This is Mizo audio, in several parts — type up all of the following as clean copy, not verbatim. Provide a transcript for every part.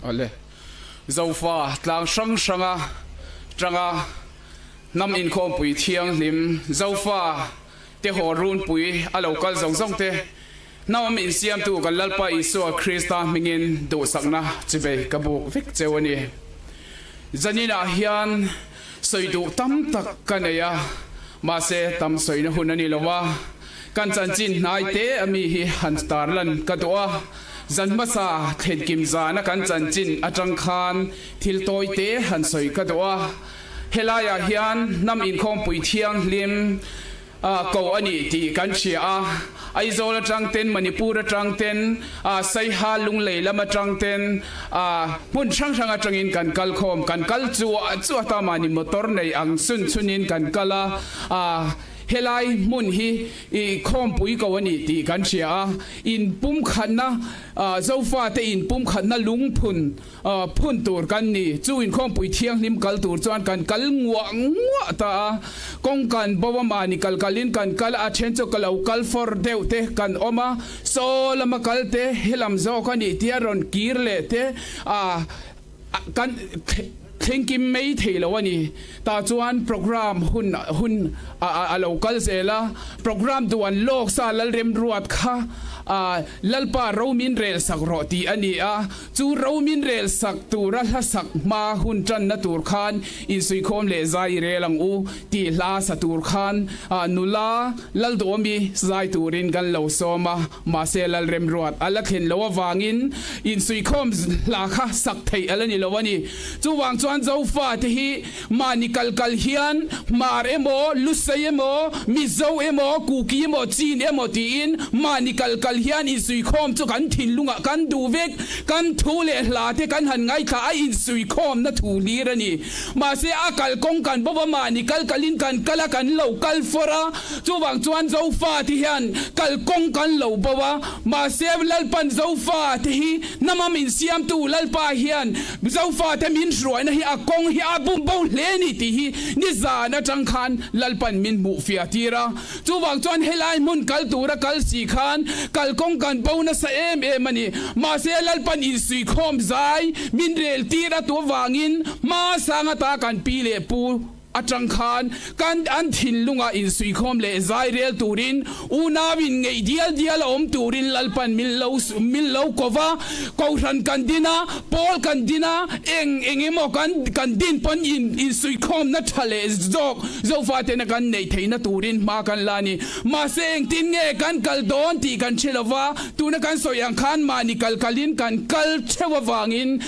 Awle. Zofa tlang hrang hranga tanga hnam inkhawmpui thianghlim Zofa te haw runpui a lo kal zawng zawng te hnam insiamtu kan Lalpa Isua Krista hmingin duhsakna chibei ka buk vek cheu a ni. Zaninah hian sawi duh tam tak ka nei a, mahse tam sawina hun a ni lo a, kan chanchin hnai te a mi hi han tarlan ka duh a, zan hmasa thlenkim zana kan chanchin atang khan thil tawi te han sawi ka duh a, helaiah hian hnam inkhawmpui thianghlim ko a ni tih kan hria a, Aizawl atang ten, Manipur atang ten, Saiha Lunglei lam atang ten, hmun hrang hrang atangin kan kal khawm, kan kal chuah chuah ta mahni motor nei ang chun chunin kan kal a, helai hmun hi i khawmpui ko a ni tih kan hria a, inpumkhatna, Zofate inpumkhatna lungphun Phun tur kan ni. Chu inkhawmpui thianghlim kal tur chuan kan kal nguah nguah ta a. Kawng kan bo a mahni kal kalin kan kal a, a then chu ka lo kal fawr deuh te kan awm a, saw lama kal te, helam zawk a nih tia rawn kir leh te a kan thlengkim mai thei lo a ni. Tah chuan program hun hun a lo kal zel a, program duan lawk sa Lalremruat kha Lalpa ro min rel sak rawh tih a ni a. Chu ro min rel sak tura hla sak hma hun tanna tur khan insuikhawm leh zai i rel ang u tih hla sa tur khan nula Lalduhawmi zai turin kan lo sawm a, mahse Lalremruat a la thlen loh avangin insuikhawm hla kha sak theih a la ni lo a ni. Chuvang chuan Zofa te hi mahni kal kal hian Hmar emaw, Lusei emaw, Mizo emaw, Kuki emaw, Chin emaw tiin mahni kal kal hian insuikhawm chu kan thinlungah kan duh vek. Kan thu leh hla te kan han ngaithla a insuikhawmna thu hlir a ni. Mahse a kalkawng kan bawk a mahni kal kalin kan kal a kan lo kal fawr a, chuvang chuan Zofa te hian kalkawng kan lo bo a, mahse Lalpan Zofa te hi hnamam insiamtu Lalpa hian Zofa te min hruaina hi a kawng hi a bum bo hle ni tih hi nizan atang khan Lalpan min hmuh fiah tir a. Chuvang chuan helai hmun kal tura kal si khan kalkawng kan bo nasa em em a ni. Mahse Lalpan insuikhawm zai min rel tir a tu avangin hma sang ata kan pi leh pu atang khan kan an thinlungah insuikhawm leh zai rel turin unauin ngeih dial dial a awm turin Lalpan min lo min lo ko va. Kohhran kan din a, pawl kan din a, eng eng emaw kan kan din pawn in insuikhawmna tha leh zawk Zofatena kan neih theihna turin hma kan la a ni. Mahse engtin nge kan kal dawn tih kan hre lova, tuna kan sawi ang khan mahni kal kalin kan kal theuh avangin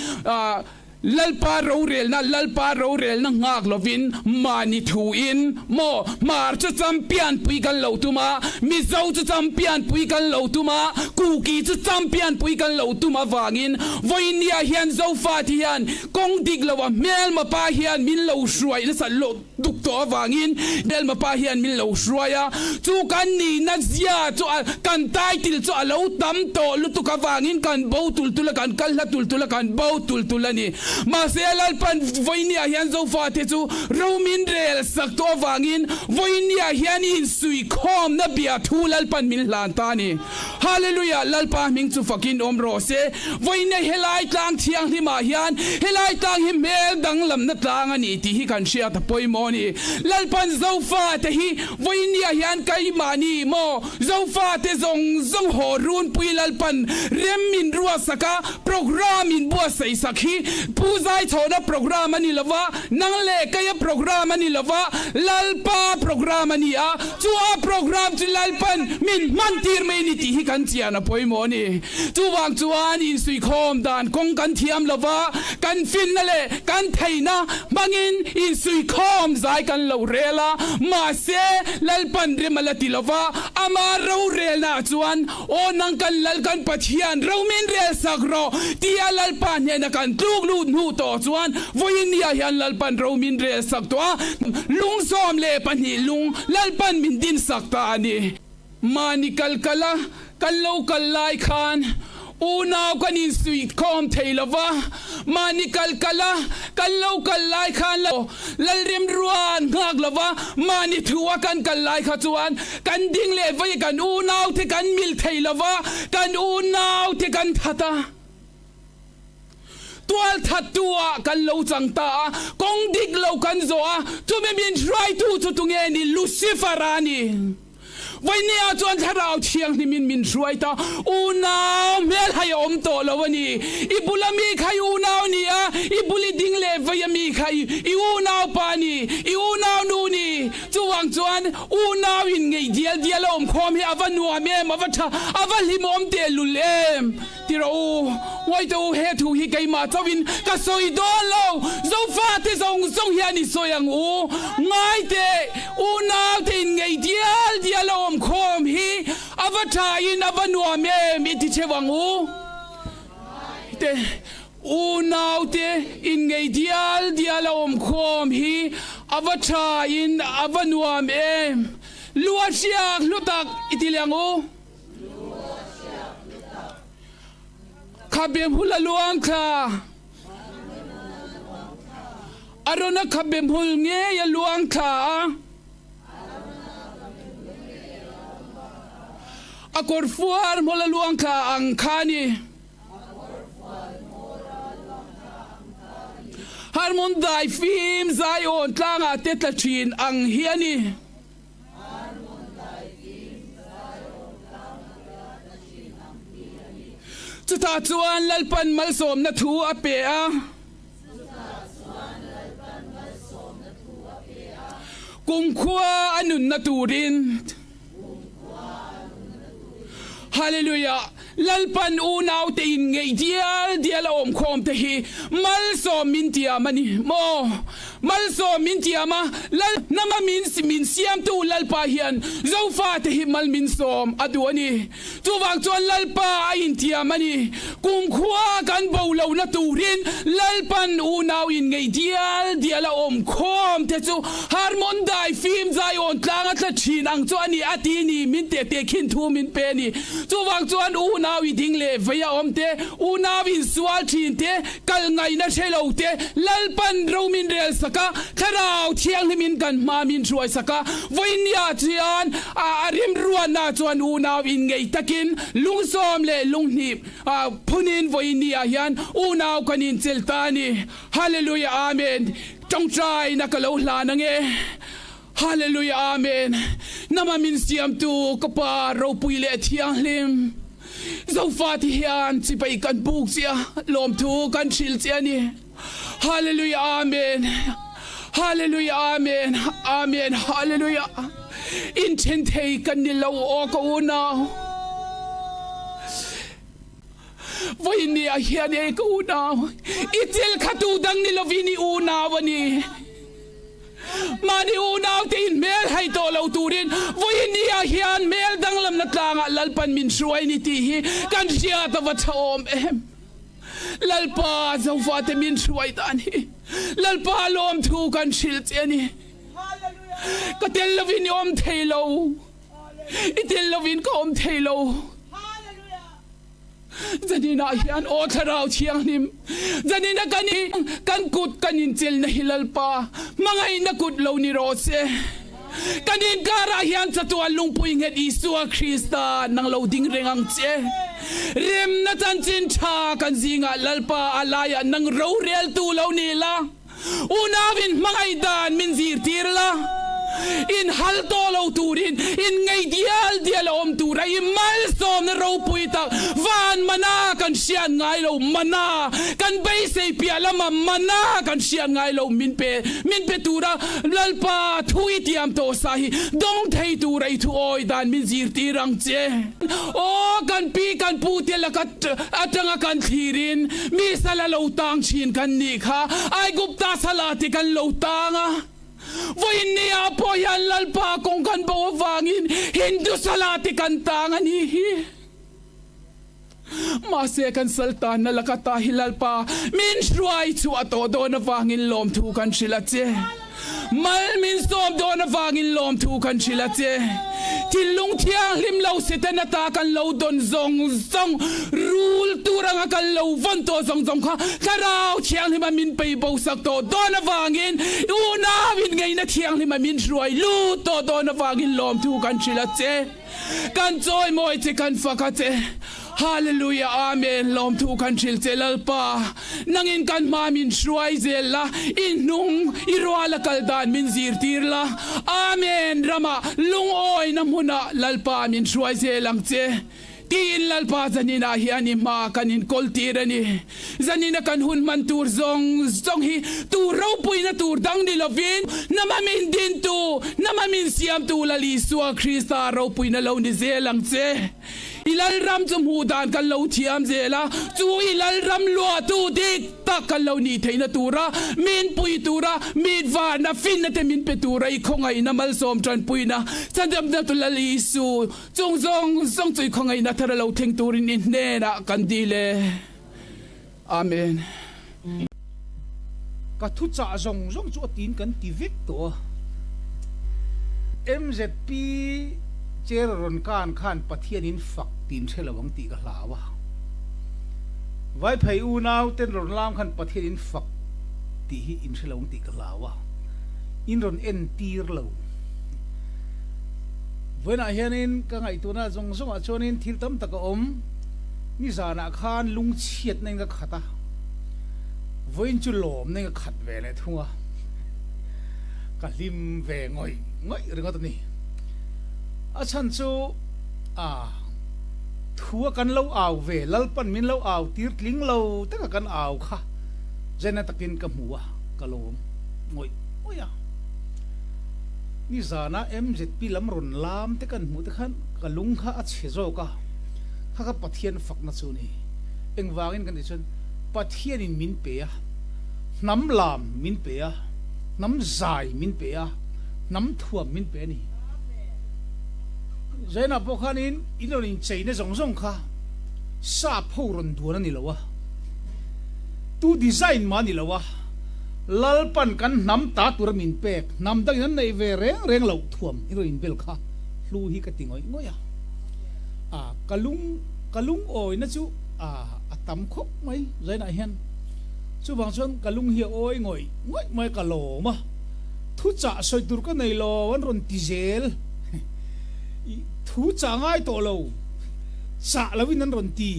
Lalpa rorelna, Lalpa rorelna nghak lovin mahni thuin maw Hmar chu champion pui kan lo tum a, Mizo chu champion pui kan lo tum a, Kuki chu champion pui kan lo tum avangin vawinia hian Zofate hian kawng dik lo a hmelma pa hian min lo hruai nasa lo duk tawh avangin hmelma pa hian min lo hruai a, chu kan nihna zia chu a kan title chu a lo tam tawh lutuk avangin kan bo tul tul a, kan kal hla tul tul a, kan bo tul tul a ni. Mahse Lalpan vawinia hian Zofate chu ro min rel sak tawh avangin vawinia hian insuikhawmna bia thu Lalpan min hlan ta a ni. Hallelujah! Lalpa hming chu fakin awm rawh se. Vawiina helai tlang thianghlimah hian helai tlang hi hmel danglamna tlang a ni tih hi kan hriat a pawimawh a ni. Lalpan Zofate hi vawinia hian keimahni maw Zofate zawng zawng haw runpui Lalpan rem min ruahsak a, program in buatsaih sak hi Pu Zaichhawna program a ni lova, nang leh keia program a ni lova, Lalpa program a ni a. Chu a program chu Lalpan min hman tir mai ni tih hi kan chian a pawimawh a ni. Chuvang chuan insuikhawm dan kawng kan thiam lo va, kan finna leh kan theihna hmangin insuikhawm zai kan lo rel a, mahse Lalpan rem a la ti lo va, ama rorelnaah chuan Aw nang kan Lal kan Pathian ro min rel sak rawh tia Lalpa hnena kan tluk lut hnu tawh chuan vawiin nia hian Lalpan ro min rel sak tawh a, lung 12 lung Lalpan min din sak ta a ni. Mahni kal kal a kan lo kal lai khan unau kan insuihkhawm thei lo va, mahni kal kal a kan lo kal lai khan Lalremruan nghak lo va, mahni thu a kan kal lai kha chuan kan ding leh vei kan unaute kan mil thei lo va, kan unaute kan that a. Tualthattu ah kan lo chang ta a, kawng dik lo kan zawh a, chumi min hruaitu chu tunge ni? Lucifer a ni. Vawinia chuan Thlarau Thianghlimin min hruai ta, unau hmelhai a awm tawh lo a ni. I bula mi kha i unau ni a, i bul i ding leh vei a mi kha i unau pa ni, i unau nu ni. Chuvang chuan unau in ngeih dial dial a awm khawm hi a va nuam em, a va tha, a va hlimawm tehlul em. Ti rawh u, ngawi teh u, he thu hi keimah chauhin ka sawi dawn lo, Zofate zawng zawng hian i sawi ang u, ngai teh, unaute in ngei dial dial a awm khawm hi a va thain a va nuam em i ti cheu ang u. Teh, unaute in ngei dial dial a awm khawm hi a va thain a va nuam em, lua hriak hlu tak i ti leh ang u. Khabe hmul a luang thla. Arona khabe hmul ngei a luang thla a. A kawr fuar hmul a luang thla ang kha a ni. Harmon dai fim Zion tlangah te tla thin ang hi a ni. Chutah chuan Lalpan malsawmna thu a pe a. Kumkhua a nunna turin. Hallelujah! Lalpan unaute in ngeih dial dial a awm khawm te hi malsawm min tiam a ni maw? Malsawm min tiam a, Lal hnama min min siamtu Lalpa hian Zofa te hi mal min sawm a duh a ni. Chuvang chuan Lalpa a intiam a ni. Kumkhua kan bo lohna turin Lalpan unau in ngeih dial dial a awm khawm te chu Harmon dai fim Zion tlang a tla thin ang chu a ni a ti ni min teh teh khin thu min pe a ni. Chuvang chuan unau i ding leh vei a awm te, unau insual thin te, kal ngaihna hre lo te, Lalpan ro min rel sak a, Thlarau Thianghlim in kan hma min hruai sak a, vawinia chuan a remruatna chuan unau inngei takin lungsawm leh lunghnip phunin vawinia hian unau kan inchelh ta a ni. Hallelujah Amen. Tawngtaina ka lo hlan ange. Hallelujah Amen Nama min siamtu ka pa ropui leh thianghlim Zofa ti hian chipai kan buk che a lawmthu kan hrilh che a ni Hallelujah Amen Hallelujah Amen Amen Hallelujah Inthen thei kan ni lo aw ka unau Vawiin ah hian e ka unau, i thil kha tu dang ni lovin i unau a ni. Mahni unau te in hmel hai tawh lo turin vawiin ah hian hmel danglamna tlangah Lalpan min hruai ni tih hi kan hriat a va tha awm em. Lalpa Zofate min hruai dan hi Lalpa lawmthu kan hrilh che a ni. Ka tel lovin i awm thei lo. I tel lovin ka awm thei lo. Zaninah hian aw Thlarau Thianghlim, zanina kan i kan kut kan inchelna hi Lalpa hmangaihna kut lo ni rawh se. Kan inkarah hian chatuan lungpui nghet Isua Krista nang lo ding reng ang che. Remna chanchin tha kan zingah Lalpa a laiah nang roreltu lo ni la. Unauin hmangaih dan min zirtir la, in hal tawh lo turin in ngei dial dial a awm tura i malsawmna ropui tak van mana kan hriat ngai lo mana kan beisei piah lama mana kan hriat ngai lo min pe min pe tura Lalpa thu i tiam tawh sa hi dawng thei tura i thu awi dan min zirtir ang che. Aw kan pi kan pu te laka atanga kan thlirin mi sala lo tang thin kan nih kha, Aigupta sala te kan lo tang a, vawiin ni ah pawh hian Lalpa kawng kan bo avangin Hindu sala te kan tang a nih hi. Mahse kan sal tanna laka ta hi Lalpa min hruai chhuah tawh dawn avangin lawmthu kan hrilh a che. Mal min sawm dawn avangin lawmthu kan hrilh a che. Thinlung thianghlim lo Setana ta kan lo dawn zawng zawng, rul tur anga kan lo vawn tawh zawng zawng kha Thlarau Thianghlima min pei bo sak tawh dawn avangin unauin ngeina thianghlima min hruai lut tawh dawn avangin lawmthu kan hrilh a che. Kan chawimawi che, kan fak a che. Hallelujah Amen lawmthu kan hrilh che Lalpa nangin kan hma min hruai zel la i hnung i rual a kal dan min zirtir la Amen ramah lungawina hmunah Lalpa min hruai zel ang che tiin Lalpa zaninah hian i hma kan inkawl tir a ni. Zanina kan hun hman tur zawng zawng hi tu ropuina tur dang ni lovin hnama min dintu, hnama min siamtu Lal Isua Krista ropuina lo ni zel ang che. I Lalram chu hmuh dan kan lo thiam zel a, chu i Lalram luahtu dik tak kan lo nih theihna tura min pui tura mit varna finna te min pe tura i khawngaihna malsawm tanpuina chandamna tu Lal Isu Chung zawng zawng chu i khawngaihna thar a lo thleng turin i hnenah kan dil e. Amen. Ka thuchah zawng zawng chu a tin kan ti vek tawh a. MZP chair rawn kan khan Pathian in fak tin hre lo ang tih ka hlau a. Vaiphei unau ten rawn lam khan Pathian in fak tih hi in hre lo ang tih ka hlau a. In rawn entir lo. Vawiinah hianin ka ngaihtuahna zawng zawngah chuanin thil tam tak a awm. Nizanah khan lungchhiatna in ka khat a, vawiin chu lawmna in ka khat ve leh thung a, ka hlim ve ngawih ngawih ringawt a ni. A chhan chu a thua kan lo au ve, Lalpan min lo au tir tling lo taka kan au kha zena takin ka hmu a, ka lawm ngawih ngawih a. Nizana MZP lam rawn lam te kan hmuh te khan ka lung kha a chhe zawk a, kha kha Pathian fakna chu a ni. Engvangin kan tih chuan Pathianin min pe a, hnam lam min pe a, hnam zai min pe a, hnam thuam min pe a ni. Zainah pawh khanin in rawn incheina zawng zawng kha sap ho rawn duan a ni lo a, tu design mah a ni lo a, Lalpan kan hnam ta tura min pek, hnam dangin an neih ve reng reng loh thuam i rawn inbel kha hlu hi ka ti ngawih ngawih a. A, ka lung, ka lungawina chu a, a tam khawp mai zainah hian. Chuvang chuan ka lung hi a awi ngawih ngawih mai ka lawm a, thuchah sawi tur ka nei lo an rawn ti zel. I thu chah ngai tawh lo, chah loin an rawn ti.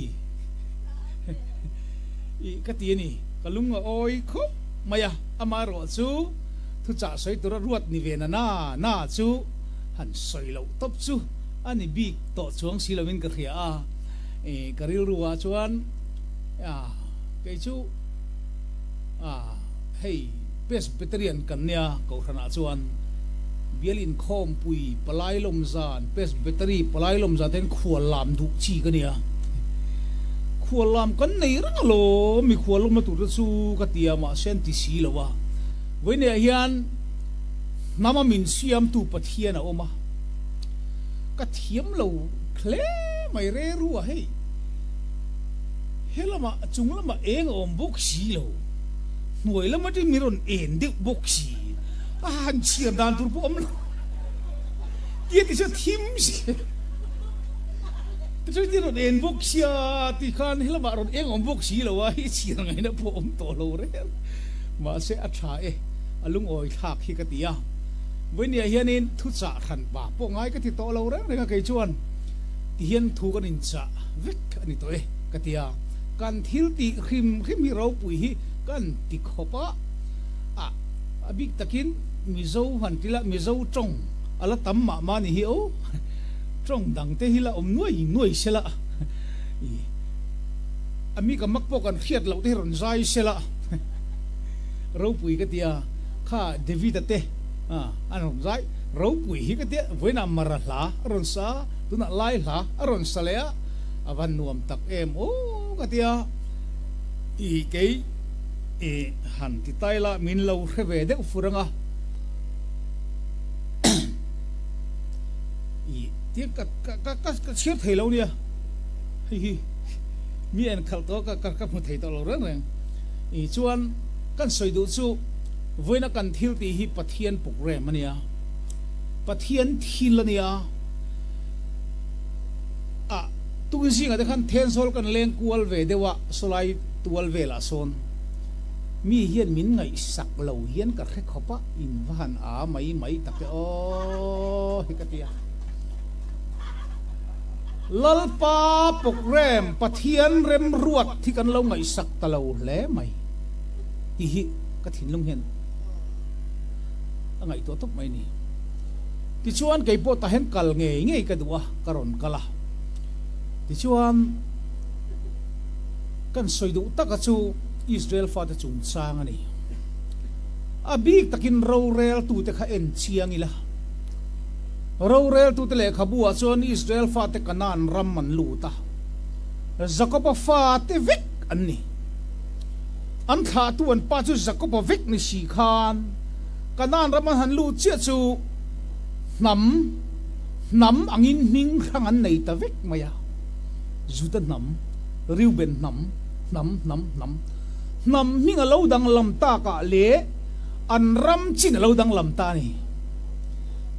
I ka ti a ni. Ka lung a awi khawp mai a, amaherawh chu thuchah sawi tura ruat ni ve na na na chu han sawi loh tawp chu a ni bik tawh chuang si loin ka hria a, i ka rilru ah chuan kei chu hei Presbyterian kan nia Kohhran ah chuan bial inkhawmpui palai lawm zan Presbytery palai lawm zan te hian khual lam duh chi ka nia. Khual lam kan nei reng alawm, mi khual lawmna tur te chu ka ti a, mahse an ti si lo a. Vawiinah hian hnama min siamtu Pathian a awm a, ka thiam lo hle mai re ru a hei. He lamah chung lamah eng a awm bawk si lo, hnuai lam atangin min rawn en deuh bawk si, a han chhiar dan tur pawh a awm lo. Tia ti chuan thim si. Tichuan i rawn en bawk sia ti khan helamah rawn eng awm bawk si lo a, i chhiar ngaihna pawh awm tawh lo reng. Mahse a tha e, a lungawi thlak hi ka ti a. Vawinia hianin thuchah hran pa pawh ngai ka ti tawh lo reng reng a kei chuan tihian thu kan inchah vek a ni tawh e ka ti a. Kan thil tih hrim hrim hi ropui hi kan ti khawp a, a bik takin Mizo han ti la Mizo tawng a la tam mah mah ni hi aw. Tawng dang te hi la awm nuai nuai sela, i a mi ka mak pawh kan hriat loh te hi rawn zai sela, ropui ka tia, kha David-a te a an rawn zai ropui hi ka tia, vawiinah Mara hla a rawn sa, tunah Lai hla a rawn sa leh a, a van nuam tak em aw ka tia, i kei i han ti tai la min lo hre ve deuh fur ang a. I tia ka ka ka ka ka chhiar thei lo nia hei hi mi en khalh tawh ka ka ka hmu thei tawh lo reng reng i chuan kan sawi duh chu vawiina kan thil tih hi Pathian program a nia Pathian thil a nia ah tukin zingah te khan thensawl kan leng kual ve deuh a sawlai tual velah sawn mi hian min ngaihsak lo hian ka hre khawp a. In va han a mai mai tak e aw hi ka ti a. Lalpa program Pathian remruat hi kan lo ngaihsak ta lo hle mai tih hi ka thinlung hian a ngaihtuah tawp mai ni. Tichuan kei pawh tah hian kal ngei ngei ka duh a, ka rawn kal a. Tichuan kan sawi duh taka chu Israel fate chungchang a ni. A bik takin roreltute kha en chiang ila. Roreltute lehkhabu ah chuan Israel fate Kanaan ram an lut a, Jakoba fate vek an ni. An thlahtu an pa chu Jakoba vek ni si khan Kanaan ram an han lut chiah chu hnam hnam angin hming hrang an nei ta vek mai a, Juda hnam, Reuben hnam, hnam hnam hnam hnam hming a lo danglam takah leh an ram chin a lo danglam ta a ni.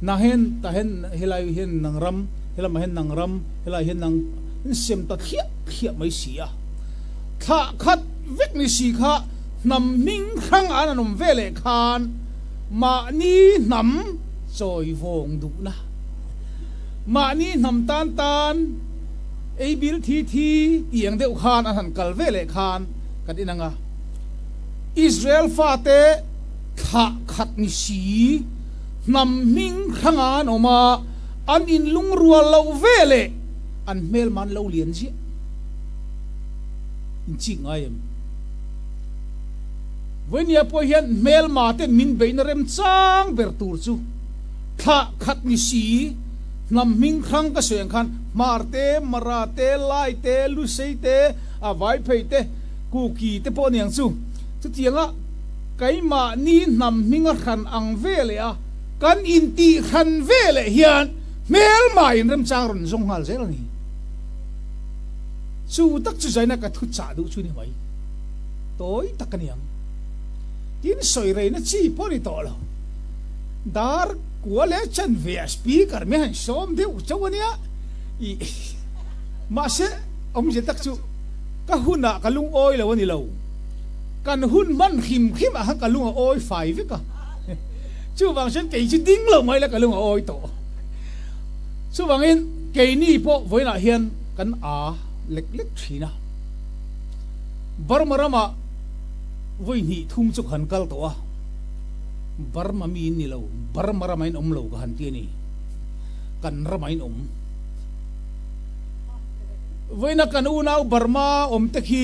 Na hen ta hen helai hian nang ram, helamah hian nang ram, helai hian nang in sem ta thliah thliah mai si a. Thlah khat vek ni si kha hnam hming hrang an an awm ve leh khan mahni hnam chawi vawng duhna, mahni hnam tan tan ei bil thi thi tih ang deuh khan an han kal ve leh khan kan inang a. Israel fate thlah khat ni si. Hnam hming hrang an awm a, an inlungrual loh ve leh an hmel man lo lian ziah. Inchik ngai em? Vawinia pawh hian hmelma ten min beihna remchang ber tur chu thlah khat ni si, hnam hming hrang ka sawi ang khan Hmar te, Mara te, Lai te, Lusei te, a Vaiphei te, Kuki te pawh a niang chu. Chutianga Keimahni hnam hminga hran ang ve leh a, kan intih hran ve leh hian hmelma in remchang rawn zawng nghal zel a ni. Chu tak chu zaina ka thu chah duh chu ni mai. Tawi tak a ni ang. Tin sawi reina chi pawh a ni tawh lo. Dar kua leh chan ve ah speaker mai han sawm deuh chauh a nia. Ih mahse awmzia tak chu ka hunah ka lungawi lo a ni lo. Kan hun hman hrim hrim ah khan ka lung a awi fai vek a, chuvang chuan kei chu ding lo mai la ka lung a awi tawh. Chuvangin keini pawh vawiinah hian kan a lek lek thin a, Burma ramah vawi hnih thum chu ka han kal tawh a, Burma mi in ni lo, Burma ramah in awm lo ka han ti a ni, kan ramah in awm. Vawiina kan unau Burma awm te khi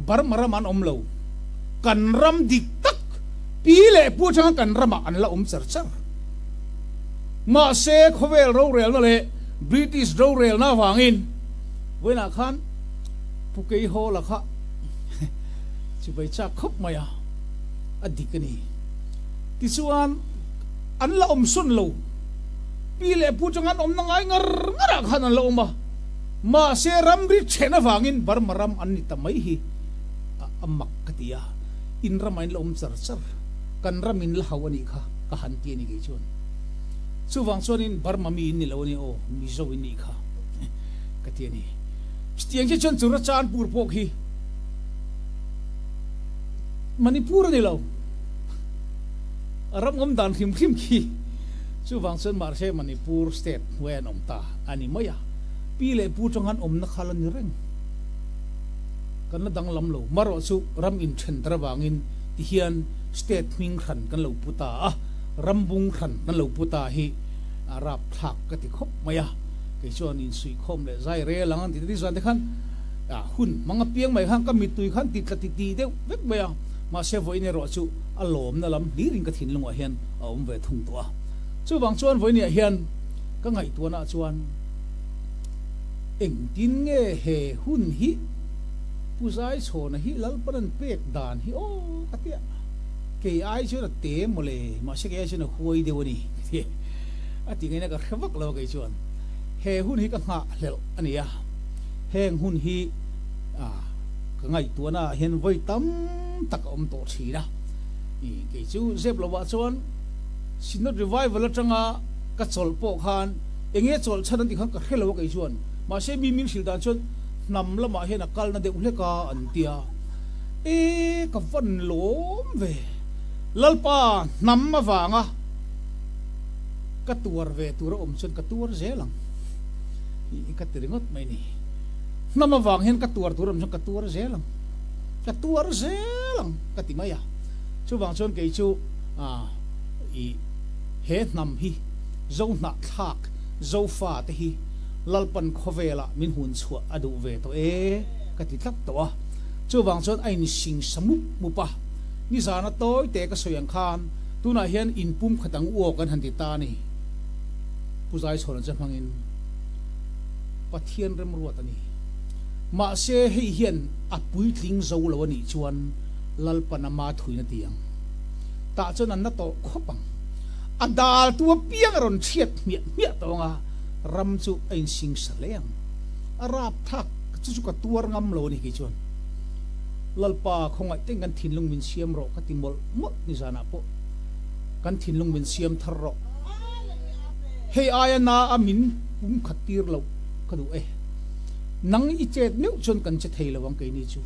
Burma ram an awm lo. Kan ram dik tak pi leh pu atanga kan ramah an la awm char char. Mahse khawvel rorelna leh British rorelna avangin vawiinah khan Pu Keihawla kha chibai chak khawp mai a, a dik a ni. Tichuan an la awm sawn lo. Pi leh pu atanga an awmna ngai ngar ngarah khan an la awm a. Mahse ramri then avangin Burma ram an ni ta mai hi a mak ka ti a, in ramah in la awm char char, kan ram in la hau a nih kha ka han ti a ni kei chuan. Chuvang chuanin Burma mi in ni lo a ni aw, Mizo in nih kha ka ti a ni. Chutiang chiah chuan Churachandpur pawh khi Manipur a ni lo, a ram awm dan hrim hrim khi chuvang chuan mahse Manipur state hnuaiah an awm ta a ni mai a. Pi leh pu tang an awmna kha la ni reng. Kan la danglam lo. Marawh chu ram inthen tar avangin tihian state hming hran kan lo pu ta a, ram bung hran kan lo pu ta hi a rapthlak ka ti khawp mai a. Kei chuan insuihkhawm leh zai rel ang an ti ta ti zan te khan hun hmang apiang mai khan ka mittui khan ti tla ti ti deuh vek mai a. Mahse vawiin erawh chu a lawmna lam hlirin ka thinlungah hian a awm ve thung tawh a. Chuvang chuan vawiiniah hian ka ngaihtuahnaah chuan Engtin nge he hun hi Pu Zaichhawna hi Lalpan an pek dan hi aw ka ti a, kei ai chuan a te mawle, mahse kei ai chuan a huai deuh a ni ka ti a ti ngaihna ka hre vak lo a kei chuan he hun hi ka nghah hlelh a ni a, heng hun hi ka ngaihtuahna ah hian vawi tam tak a awm tawh thin a, kei chu zep lovah chuan Synod Revival atanga ka chawlh pawh khan Enge chawlh chhan an tih khan ka hre lo a kei chuan. Mahse mi min hrilh dan chuan hnam lamah hian a kalna deuh hlek a an ti a. E ka van lawm ve. Lalpa hnam avanga ka tuar ve tur a awm chuan ka tuar zel ang. Hi ka ti ringawt mai ni. Hnam avang hian ka tuar tur awm chuan ka tuar zel ang. Ka tuar zel ang ka ti mai a. Chuvang chuan kei chu i he hnam hi Zohnahthlak, Zofa te hi Lalpan khawvelah min hun chhuah a duh ve tawh e ka ti tlat tawh a. Chuvang chuan a insing sa mup mup a. Nizana tawi te ka sawi ang khan tunah hian inpum khat ang uaw kan han ti ta a ni. Pu Zaichhawna che hmangin Pathian remruat a ni. Mahse hei hian a puitling zo lo a nih chuan Lalpan ama thuin a ti ang. Tah chuan an na tawh khawp ang. A dal tu apiang a rawn chhiat hmiah hmiah tawh ang a, ram chu a insingsa hle ang. A rapthlak chu chu ka tuar ngam lo a ni kei chuan. Lalpa khawngaih teng kan thinlung min siam rawh ka ti mawlh mawlh nizanah pawh kan thinlung min siam thar rawh. Hei aia na a min pum khat tir loh ka duh e. Nang i chet meuh chuan kan che thei lo ang keini chu.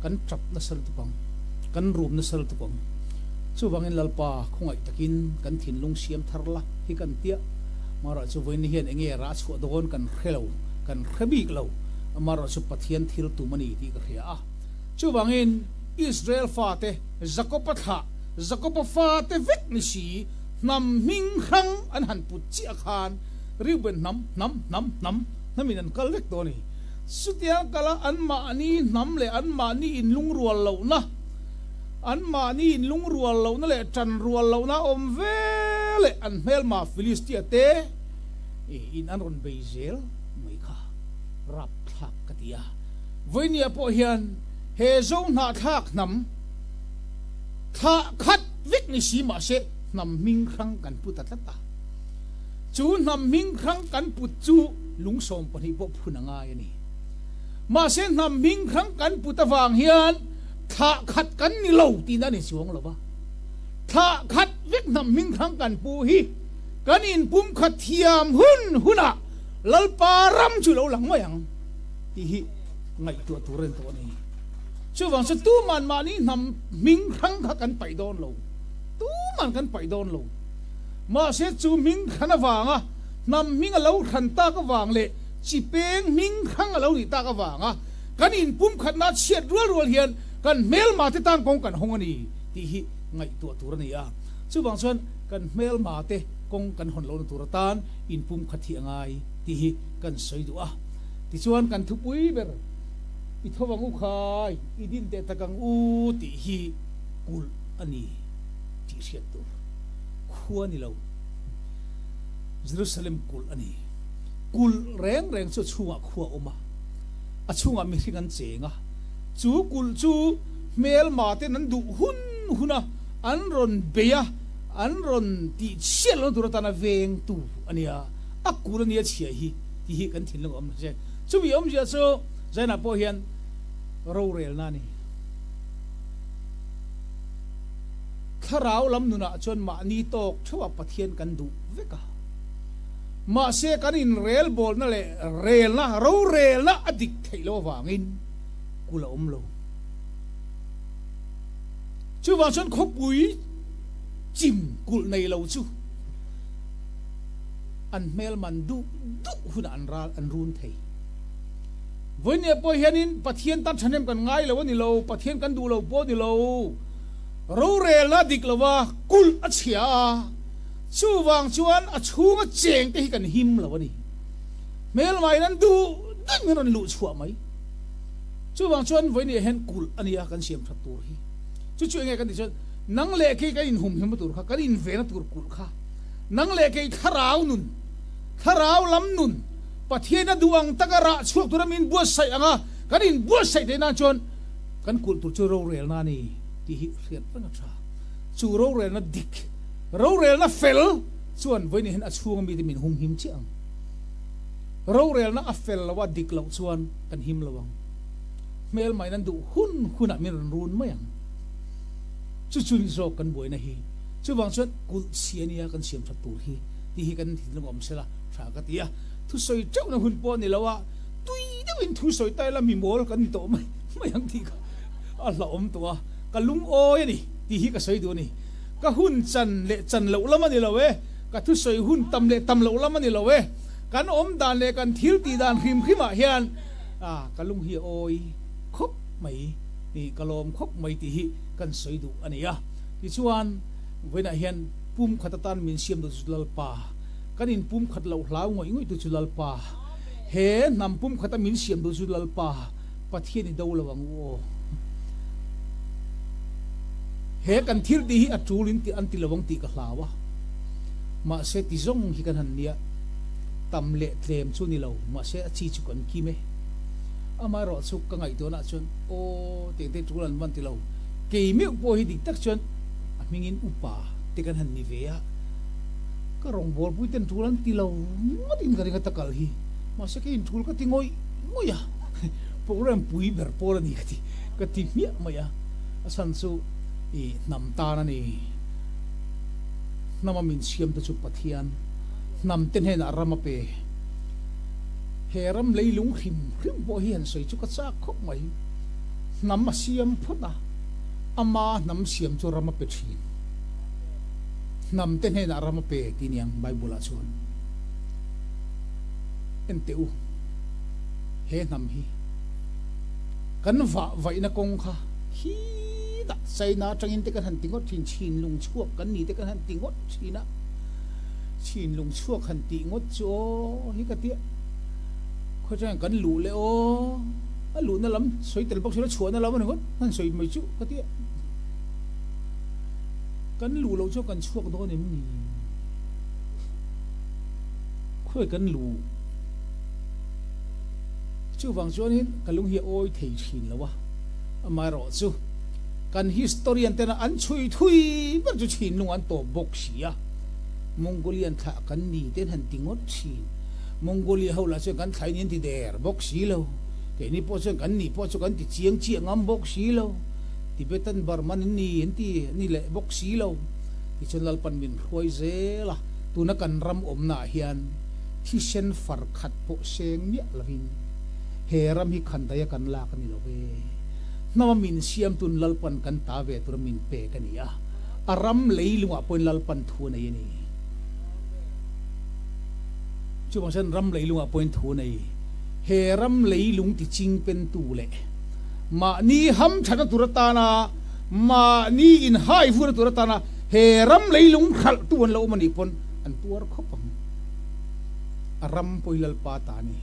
Kan tap nasa lutuk ang. Kan rum nasa lutuk ang. Chuvangin Lalpa khawngaih takin kan thinlung siam thar la hi kan tia. Amaherawh chu vawiin hian enge rah chhuah dawn kan hre lo, kan hre bik lo. Amaherawh chu Pathian thil tum a ni tih ka hria a. Chuvangin Israel fate Jakob-a thlah, Jakob-a fate vek ni si, Hnam hming hrang an han put chiah khan Reuben hnam, hnam, hnam, hnam, hnamin an kal vek tawh a ni. Chutiang kala anmahni hnam leh anmahni inlungrual lohna, anmahni inlungrual lohna leh tanrual lohna awm ve leh an hmelma Filistia te in an rawn bei zel mai kha rapthlak ka ti a. Vawinia pawh hian he Zo hnahthlak hnam, Thlah khat vek ni si mahse hnam hming hrang kan pu ta tlat a. Chu hnam hming hrang kan put chu lung 12 pawh phun a ngai a ni. Mahse hnam hming hrang kan put avang hian thlah khat kan ni lo tihna a ni chuang lo va. Thlah khat vek hnam hming hrang kan pu hi kan inpum khat thiam hun hunah Lalpa ram chu lo lang mai ang tih hi ngaihtuah tur a ni tawh a ni. Chuvang chu tuman mahni hnam hming hrang kha kan paih dawn lo. Tuman kan paih dawn lo. Mahse chu hming hran avanga hnam hming a lo hran tak avang leh chi peng hming hrang a lo nih tak avanga kan inpumkhatna chhiat rual rual hian kan hmelma te tan kawng kan hawng a ni tih hi ngaihtuah tur a ni a. Chuvang chuan kan hmelma te kawng kan hawn lohna tur atan inpumkhat hi a ngai tih hi kan sawi duh a. Tichuan kan thupui ber. I tho ang u khai, i din teh tak ang u tih hi kulh a ni tih hriat tur khua ni lo. Jerusalem kulh a ni. Kulh reng reng chu a chhungah khua a awm a, a chhungah mihring an cheng a. Chu kulh chu hmelma ten an duh hun hun a, an rawn bei a, an rawn tih chhiat lohna tur atana vengtu a nia. A kulh a nia chhia hi tih hi kan thinlung a awm hle. Chumi awmzia chu Zainah pawh hian rorelna a ni. Thlarau lam nunah chuan mahni tawk theuhah Pathian kan duh vek a. Mahse kan inrelbawlna leh relna, rorelna a dik theih loh avangin kulh a awm lo. Chuvang chuan khawpui chim kulh nei lo chu an hmelman duh duh hunah an ral an run thei. Vawinia pawh hianin Pathian tan thahnem kan ngai lo a ni lo, Pathian kan duh lo pawh a ni lo. Rorelna dik lova kulh a chhia a, chuvang chuan a chhunga cheng te hi kan him lo a ni. Hmelmaiin an duh duh min rawn luh chhuah mai. Chuvang chuan vawinia hian kulh a nia kan siam that tur hi. Chu chu enge kan tih chuan nang leh kei kan inhumhimna tur kha, kan invenna tur kulh kha, nang leh kei thlarau nun, thlarau lam nun, Pathian a duh ang taka rah chhuak tura min buatsaih ang a, kan inbuatsaih theih nan chuan kan kulh tur chu rorelna a ni tih hi hriat reng a tha. Chu rorelna dik, rorelna fel chuan vawiin hian a chhunga mite min humhim chiah ang. Rorelna a fel lo a dik loh chuan kan him lo ang. Hmelmain an duh hun hunah min rawn run mai ang. Chu chu ni zawk kan buaina hi. Chuvang chuan kulh chhia nia kan siam that tur hi tih hi kan thinlung awm sela tha ka ti a. Thusawi teuhna hun pawh ni lo a, tui deuhin thusawi ta ila mi mawl kan ni tawh mai mai ang tih kha a hlauhawm tawh a, ka lungawi a ni tih hi ka sawi duh a ni. Ka hun chan leh chan loh lam a ni lo e, ka thusawi hun tam leh tam loh lam a ni lo e. Kan awm dan leh kan thil tih dan hrim hrim ah hian ka lung hi a awi khawp mai, ka lawm khawp mai tih hi kan sawi duh a ni a. Tichuan, vawiinah hian pum khat atan min siam duh chu Lalpa, kan in pum khat loh hlau ngawih ngawih tu chu Lalpa, he hnam pum khata min siam duh chu Lalpa, Pathian i do lo ang u aw. He kan thil tih hi a tul in tih an ti lo ang tih ka hlau a, mahse ti zawng hi kan han nia, tam leh tlem chu ni lo, mahse a chi chu kan kim e. Amaherawh chu ka ngaihtuahna chuan aw teng te tul an van ti lo, kei meuh pawh hi dik tak chuan a hmingin upa te kan han ni ve a, ka rawngbawlpui ten tul an ti lo ngawt in ka ring a ta kal hi, mahse kei in tul ka ti ngawih ngawih a. Program pui ber pawl a ni ka ti ka ti hmiah mai a, a chhan chu i hnam tan a ni. Hnama min siam te chu Pathian hnam te hnenah ram a pe. He ram leilung hrim hrim pawh hi han sawi chu ka chak khawp mai. Hnam a siam phawt a, ama hnam siam chu ram a pe thin. Hnam te hnenah ram a pe ti niang Bible ah chuan. En teh u. He hnam hi kan vah vaihna kawng kha khitah China atangin te kan han ti ngawt thin, chhinlung chhuak kan ni te kan han ti ngawt thin a, chhinlung chhuak han tih ngawt chu aw hi ka tia, khawi atangin kan luh leh aw, a luhna lam sawi tel bawk silo chhuahna lam a ni ngawt han sawi mai chu ka tia, kan luh loh chuan kan chhuak dawn em ni? Khawi kan luh? Chuvang chuanin ka lung hi a awi thei thin lo a, amaherawh chu kan historian tena an chhui thui ber chu chhinlung an tawp bawk si a, Mongolian thlah kan ni ten han ti ngawt thin. Mongolia ho lah chuan kan thlai ni an ti der bawk si lo, keini pawh chuan kan nih pawh chu kan ti chiang chiah ngam bawk si lo, Tibetan Burman in ni an ti ni leh bawk si lo. Tichuan Lalpan min hruai zel a, tuna kan ram awmnaah hian Thisen far khat pawh seng miah lovin he ram hi khandaia kan lak a ni lo ve. Hnama min siamtun Lalpan kan ta ve tura min pek a ni a, a ram leilungah pawhin Lalpan thu a nei a ni. Chuvang chuan ram leilungah pawhin thu a nei. He ram leilung ti chingpentu leh mahni hamthatna tur atana mahni inhaivuna tur atana he ram leilung hralhtu an lo awm a nih pawn an tuar khawp ang. A ram pawh hi Lalpa ta a ni.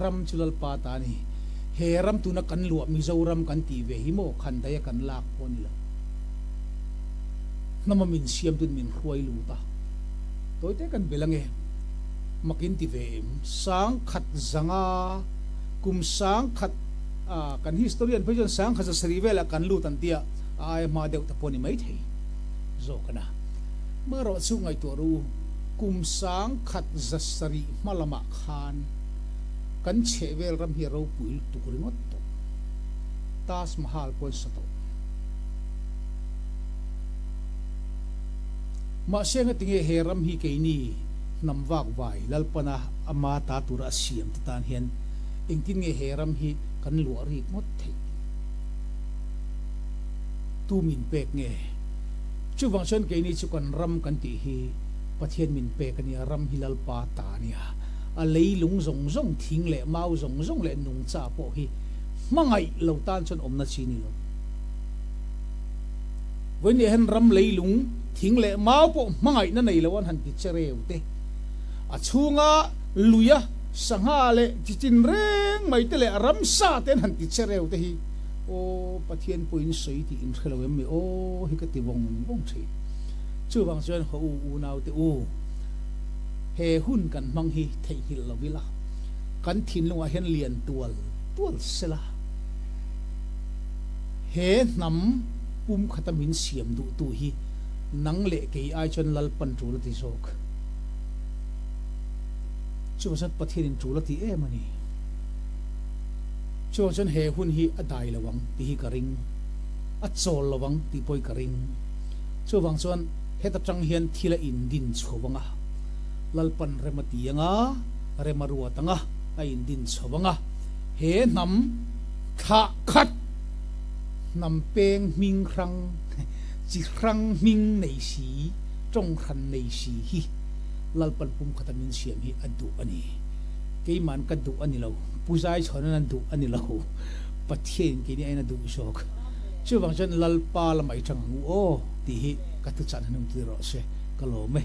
Ram chu Lalpa ta a ni. He ram tuna kan luah Mizoram kan tih ve hi maw khandaia kan lak pawh a ni lo. Hnama min siamtun min hruai lut a. Tawite kan bel ange. Makin ti ve em? Sangkhat zanga kum sangkhat kan historian phei chuan sangkhat zasarih velah kan lut an tia a aia hma deuh ta pawh a ni maithei zawk a na. Marawh chu ngaihtuah ru, kum 1700 hma lamah khan kan chhehvel ram hi a ropui lutuk ringawt tawh. Taj Mahal pawh an sa tawh. Mahse ngatinge he ram hi keini hnam vakvai Lalpana ama ta tura a siam te tan hian engtin nge he ram hi kan luah rik ngawt theih? Tu min pek nge? Chuvang chuan keini chu kan ram kan tih hi Pathian min pek a nia, ram hi Lalpa ta a nia. A leilung zawng zawng, thing leh mau zawng zawng leh nungcha pawh hi hmangaih lo tan chuan awmna chi ni lo. Vawiin hian ram leilung, thing leh mau pawh hmangaihna nei lo an han ti che reu te. A chhunga luia sangha leh chi chin reng mai te leh ramsa te an han ti che reu te hi Aw Pathian pawhin sawi tih in hre lo em mi aw hi ka ti vawng vawng thin. Chuvang chuan haw u unau te u, he hun kan hmang hi theihnghilh lo ila, kan thinlungah hian lian tual tual sela, he hnam pum khata min siam duhtu hi nang leh kei ai chuan Lalpan tul a ti zawk. Chuvang chuan Pathianin tul a ti em a ni. Chuvang chuan he hun hi a dai lo ang tih hi ka ring, a chawl lo ang tih pawh hi ka ring. Chuvang chuan heta tang hian thil a indin chho ang a, Lalpan rem a ti ang a, rem a ruat ang a, a indin chho ang a. He hnam thlah khat, hnam peng hming hrang, chi hrang hming nei si, tawng hran nei si hi. Lalpan pumkhata min siam hi a duh a ni. Keiman ka duh a ni lo, Pu Zaichhawnan a duh a ni lo, Pathianin keini aiin a duh zawk. Chuvang chuan Lalpa lamah i tang ang u aw tih hi ka thuchah hna hnung tir rawh se, ka lawm e.